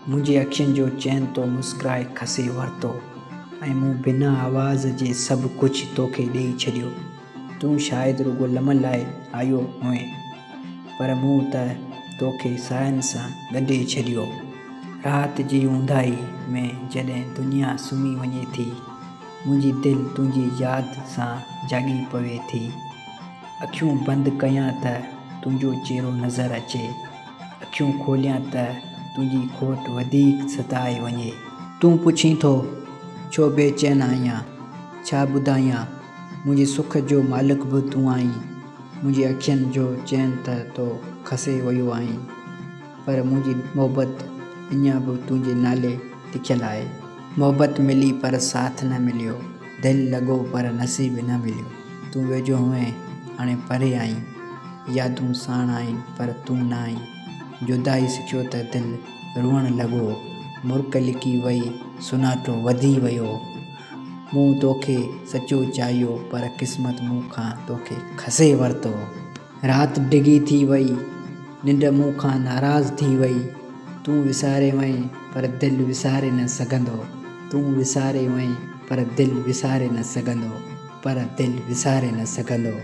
منهنجي اکين جو چين تو مسڪرائي کسي ورتو ۽ مون بنا آواز جي سڀ ڪجهه توکي ڏيئي ڇڏيو. تون شايد رڳو لمحن لاء آيو هئين، پر مون ته توکي ساين سان ڳنڍي ڇڏيو. رات جي اونداهي ۾ جڏهن دنيا سمهي وڃي ٿي، منهنجي دل تنهنجي ياد سان جاڳي پوي ٿي. اکيون بند ڪيان ته تنهنجو چهرو نظر اچي. اکيون کوليان ته تنهنجي کوٽ وڌيڪ ستائي وڃي. تون پڇين ٿو، ڇو بي چين آهيان؟ ڇا ٻڌايان، منهنجي سک جو مالڪ به تون آهين. منهنجي اکين جو چين ته تو کسي ويو آهين، پر منهنجي محبت اڃا به تنهنجي نالي لکيل آهي. محبت ملي پر ساٿ نه مليو، دل لڳو پر نصيب نه مليو. تون ويجهو هئين، هاڻي پري آهين. يادون ساڻ آهن پر تون نه آهين. جدائي سکيو ته دل روئڻ لڳو. مرڪ لڪي وئي، سناٽو وڌي ويو. مون توکي سچو چاهيو پر قسمت مون کان توکي کسي ورتو. رات ڊگهي ٿي وئي، ننڊ مون کان ناراض ٿي وئي. تون وساري وئين پر دل وساري نه سگهندو. تون وساري وئين پر دل وساري نه سگهندو. پر دل وساري نه سگهندو.